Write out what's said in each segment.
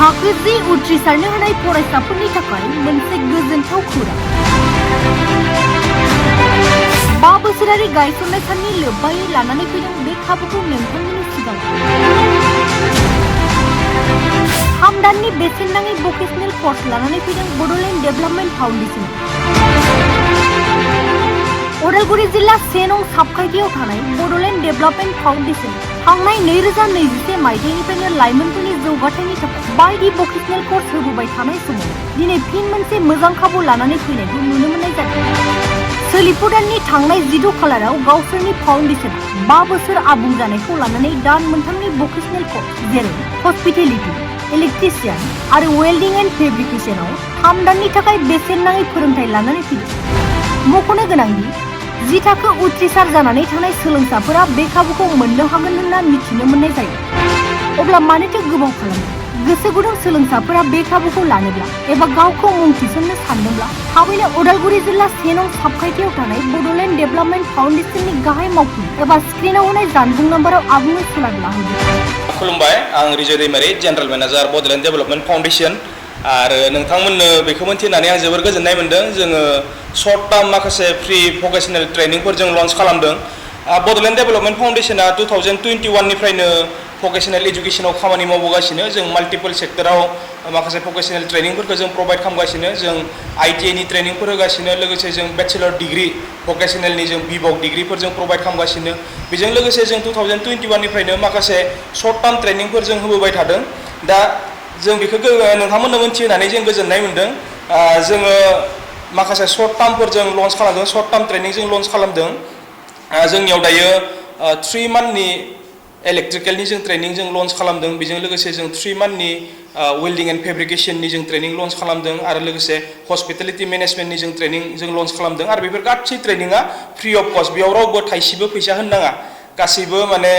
थाखो जि उथ्रिसारनो हानाय फरायसाफोरनि थाखाय मोनसे गोजोनथाव खौरां। 5 बोसोरारि गायसननाय साननि लोब्बायै लानानै फैदों बे खाबुखौ नोंथांमोननि सिगाङाव। 3 दाननि बेसेन नाङै भकेसनेल कर्स लानानै फैदों बड'लेण्ड डेभेलपमेन्ट फाउन्डेसन। उदालगुरि जिल्ला 1 नं साबखायथियाव थानाय बड'लेण्ड डेभेलपमेन्ट फाउन्डेसन थांनाय 2021 मायथाइनिफ्रायनो लाइमोनफोरनि जौगाथायनि थाखाय बायदि भकेसनेल कर्स होबोबाय थानाय समाव दिनै फिन मोनसे मोजां खाबु लानानै फैनायखौ नुनो मोननाय जादों। सोलिफु दाननि थांनाय 12 खालाराव गावसोरनि फाउन्डेसना 5 बोसोर आबुं जानायखौ लानानै दान मोनथामनि भकेसनेल कर्स जेरै हस्पिटेलिटी, इलेक्ट्रिशियान आरो वेल्डिं एन्ड फेब्रिकेशनाव 3 दाननि थाखाय बेसेन नाङै फोरोंथाय लानानै फैदों। मख'नो गोनांदि 10 थाखो उथ्रिसार जानानै थानाय सोलोंसाफोरा बे खाबुखौ मोननो हागोन होनना मिथिनो मोननाय जायो। अब्ला मानोथो गोबाव खालामनो? गोसो गुदुं सोलोंसाफोरा बे खाबुखौ लानोब्ला एबा गावखौ मुं थिसननो सानदोंब्ला थाबैनो उदालगुरि जिल्ला 1 नं साबखायथियाव थानाय बड'लेण्ड डेभेलपमेन्ट फाउन्डेसननि गाहाय मावफुं एबा स्क्रिनाव होनाय जानबुं नाम्बाराव आबुङै सोलाद लाहोदो। खुलुमबाय, आं रिजय दैमारि, general manager Bodoland development foundation. आरो नोंथांमोननो बेखौ मिन्थिनानै आं जोबोर गोजोननाय मोनदों। जोङो सर्ट टार्म माखासे फ्रि भकेसनेल ट्रेनिंफोर जों लन्च खालामदों। बड'लेण्ड डेभेलपमेन्ट फाउन्डेसना 2021 निफ्रायनो भकेसनेल इडुकेसनाव खामानि मावबोगासिनो। जों माल्टिपल सेक्टराव माखासे भकेसनेल ट्रेनिंफोरखौ जों प्रोभाइड खालामगासिनो। जों ITI नि ट्रेनिंफोर होगासिनो, लोगोसे जों बेचेलर डिग्री भकेसनेलनि जों बिभक डिग्रीफोर जों प्रोभाइड खालामगासिनो। बेजों लोगोसे जों 2021 निफ्रायनो माखासे सर्ट टार्म ट्रेनिंफोर जों होबोबाय थादों। दा जों बेखौ नोंथांमोननो मोनथिहोनानै जों गोजोननाय मोनदों। जोङो माखासे सर्ट टार्मफोर जों लन्च खालामदों, सर्ट टार्म ट्रेनिं जों लन्च खालामदों। जोंनियाव दायो 3 मान्थनि इलेक्ट्रिकेलनि जों ट्रेनिं जों लन्च खालामदों। बेजों लोगोसे जों 3 मान्थनि वेल्डिं एन्ड फेब्रिकेशननि जों ट्रेनिं लन्च खालामदों आरो लोगोसे हस्पिटेलिटी मेनेजमेन्टनि जों ट्रेनिं जों लन्च खालामदों। आरो बेफोर गासै ट्रेनिङा फ्रि अफ कस्ट, बेयाव रावबो थाइसेबो फैसा होनाङा। गासैबो माने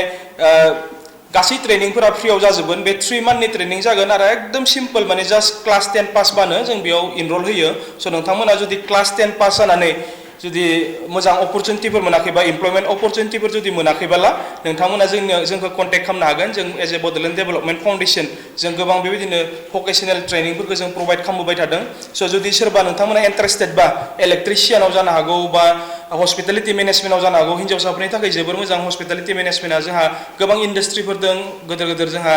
गासै ट्रेनिंफोरा फ्रियाव जाजोबगोन। बे 3 मान्थनि ट्रेनिं जागोन आरो एकदम सिम्पल, माने जास्ट क्लास 10 पास बानो जों बेयाव इनरल होयो। स' नोंथांमोना जुदि क्लास 10 पास जानानै जुदि मोजां अपरचुनिटिफोर मोनाखैबा, इमप्लयमेन्ट अपरचुनिटिफोर जुदि मोनाखैबाला नोंथांमोना जोंखौ कन्टेक्ट खालामनो हागोन। जों as a Bodoland development foundation जों गोबां बेबायदिनो भकेसनेल ट्रेनिंफोरखौ जों प्रोभाइड खालामबोबाय थादों। स' जुदि सोरबा नोंथांमोना इन्टारेस्टेड बा इलेक्ट्रिशियानाव जानो हागौ बा हस्पिटेलिटी मेनेजमेन्टआव जानो हागौ। हिन्जावसाफोरनि थाखाय जोबोर मोजां हस्पिटेलिटी मेनेजमेन्टआ। जोंहा गोबां इन्डास्ट्रिफोर दं, गोदोर गोदोर जोंहा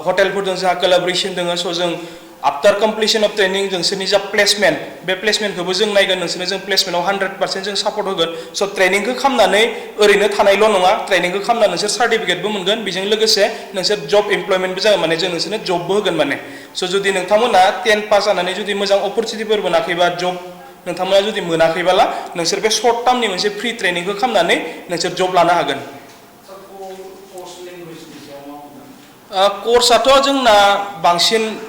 हटेलफोर दं, जोंहा कोलाबरेसन दङ। स' जों आफ्टार कमप्लिसन अफ ट्रेनिं नोंसोरनि जा प्लेसमेन्ट, बे प्लेसमेन्टखौबो जों नायगोन। नोंसोरनो जों प्लेसमेन्टआव 100% जों सापर्ट होगोन। स' ट्रेनिंखौ खालामनानै ओरैनो थानायल' नङा, ट्रेनिंखौ खालामनानै नोंसोर सार्टिफिकेटबो मोनगोन। बेजों लोगोसे नोंसोर जब इमप्लयमेन्टबो जागोन, माने जों नोंसोरनो जबबो होगोन माने। स' जुदि नोंथांमोना 10 पास जानानै जुदि मोजां अपरचुनिटिफोर मोनाखैबा, जब नोंथांमोना जुदि मोनाखैबाला नोंसोर बे सर्ट टार्मनि मोनसे फ्रि ट्रेनिंखौ खालामनानै नोंसोर जब लानो हागोन। कर्सआथ' जोंना बांसिन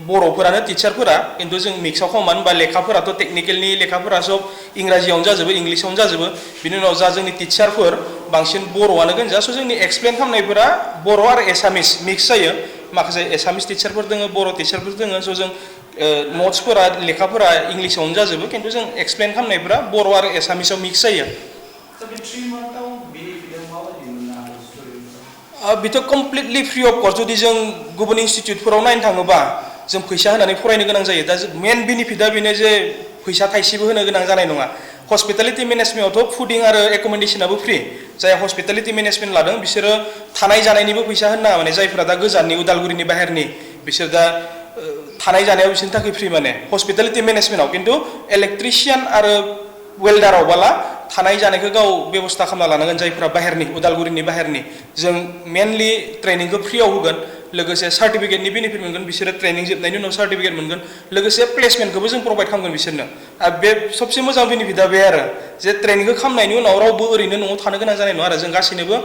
बर'फोरानो टिचारफोरा, खिन्थु जों मिक्सआव खालामा। होनबा लेखाफोराथ' टेकनिकेलनि लेखाफोरा सब इंराजियावनो जाजोबो, इंलिसावनो जाजोबो। बिनि उनाव जा जोंनि टिचारफोर बांसिन बर'आनो गोजा। स' जोंनि एक्सप्लेन खालामनायफोरा बर' आरो एसामिस मिक्स जायो। माखासे एसामिस टिचारफोर दङ, बर' टिचारफोर दङ। स' जों नट्सफोरा लेखाफोरा इंलिसावनो जाजोबो, खिन्थु जों एक्सप्लेन खालामनायफोरा बर' आरो एसामिसाव मिक्स जायो। बेथ' कमप्लिटलि फ्रि अफ कस्ट। जुदि जों गुबुन इनस्टिट्युटफोराव नायनो थाङोबा जों फैसा होनानै फरायनो गोनां जायो। दा मेन बेनिफिटआ बेनो जे फैसा थाइसेबो होनो गोनां जानाय नङा। हस्पिटेलिटी मेनेजमेन्टआवथ' फुडिं आरो एकोमोडेसनाबो फ्रि। जाय हस्पिटेलिटी मेनेजमेन्ट लादों बिसोरो थानाय जानायनिबो फैसा होनाङा। माने जायफोरा दा गोजाननि उदालगुरिनि बाहेरनि, बिसोर दा थानाय जानायाव बिसोरनि थाखाय फ्रि माने हस्पिटेलिटी मेनेजमेन्टआव। खिन्थु इलेक्ट्रिशियान आरो वेल्डारावबाला थानाय जानायखौ गाव बेबस्था खालामना लानांगोन। जायफोरा बाहेरनि, उदालगुरिनि बाहेरनि, जों मेनलि ट्रेनिंखौ फ्रियाव होगोन। लोगोसे सार्टिफिकेटनि बेनिफिट मोनगोन बिसोरो। ट्रेनिं जोबनायनि उनाव सार्टिफिकेट मोनगोन। लोगोसे प्लेसमेन्टखौबो जों प्रोभाइड खालामगोन बिसोरनो। आरो बे सबसे मोजां बेनिफिटआ बे आरो जे ट्रेनिंखौ खालामनायनि उनाव रावबो ओरैनो न'आव थानो गोनां जानाय नङा आरो जों गासैनोबो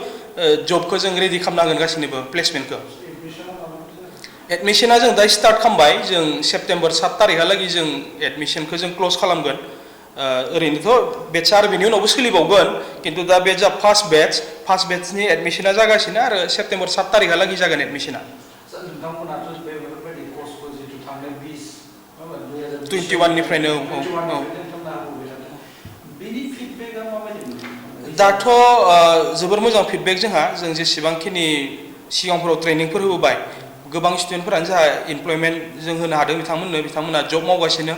जबखौ जों रेडि खालामनांगोन, गासैनोबो प्लेसमेन्टखौ। एडमिसना जों दा स्टार्ट खालामबाय। जों सेप्तेम्बर 7 तारिखहालागै जों एडमिसनखौ जों क्ल'ज खालामगोन। ओरैनोथ' बेटसा आरो बेनि उनावबो सोलिबावगोन, खिन्थु दा बे जा फार्स्ट बेट्सनि एडमिसना जागासिनो आरो सेप्तेम्बर 7 तारिखहालागै जागोन एडमिसना। 21 निफ्रायनो दाथ' जोबोर मोजां फिडबेक जोंहा। जों जेसेबांखिनि सिगांफोराव ट्रेनिंफोर होबोबाय गोबां स्टुडेन्टफोरानो जोंहा इमप्लयमेन्ट जों होनो हादों बिथांमोना जब मावगासिनो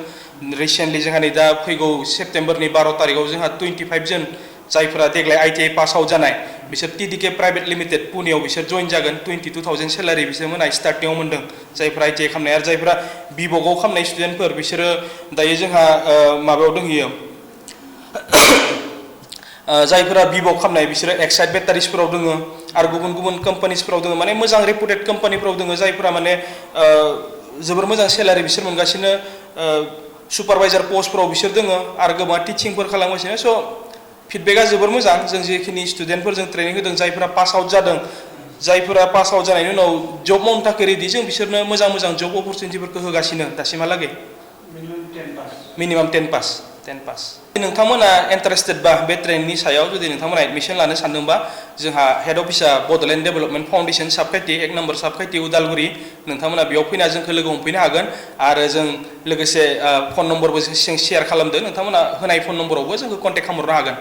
रिसेन्टलि जोंहा नै दा फैगौ सेप्टेम्बरनि 12 तारिखआव जोंहा 25 जन जायफोरा देग्लाय ITI पास आउट जानाय बिसोर TDK प्राइवेट लिमिटेड पुनेयाव बिसोर जइन जागोन 22,000 सेलारि बिसोरमोनहा स्टार्टिंआव मोनदों जायफोरा ITI खालामनाय आरो जायफोरा बिभकआव खालामनाय स्टुडेन्टफोर बिसोरो दायो जोंहा माबायाव दंहैयो जायफोरा बिभक खालामनाय बिसोरो एक्साइड बेटारिसफोराव दङ आरो गुबुन गुबुन कम्पानिसफोराव दङ माने मोजां रेपुटेड कम्पानिफोराव दङ जायफोरा माने जोबोर मोजां सेलारि बिसोर मोनगासिनो सुपारभाइजार पस्टफोराव बिसोर दङ आरो गोबां टिचिंफोर खालामगासिनो स' फिडबेकआ जोबोर मोजां जों जेखिनि स्टुडेन्टफोरजों ट्रेनिं होदों जायफोरा पास आउट जादों जायफोरा पास आउट जानायनि उनाव जब मावनो थाखाय रेडि जों बिसोरनो मोजां मोजां जब अपरचुनिटिफोरखौ होगासिनो दासिमहालागै मिनिमाम 10 पास नोंथांमोना इन्टारेस्टेड बा बे ट्रेनिंनि सायाव जुदि नोंथांमोना एडमिशन लानो सानदोंबा जोंहा हेड अफिसा बड'लेण्ड डेभेलपमेन्ट फाउन्डेसन साबखाथि 1 नम्बर साबखाथि उदालगुरि नोंथांमोना बेयाव फैना जोंखौ लोगो हमफैनो हागोन आरो जों लोगोसे फन नम्बरबो शेयार खालामदों नोंथांमोना होनाय फन नम्बरावबो जोंखौ कन्टेक्ट खालामहरनो हागोन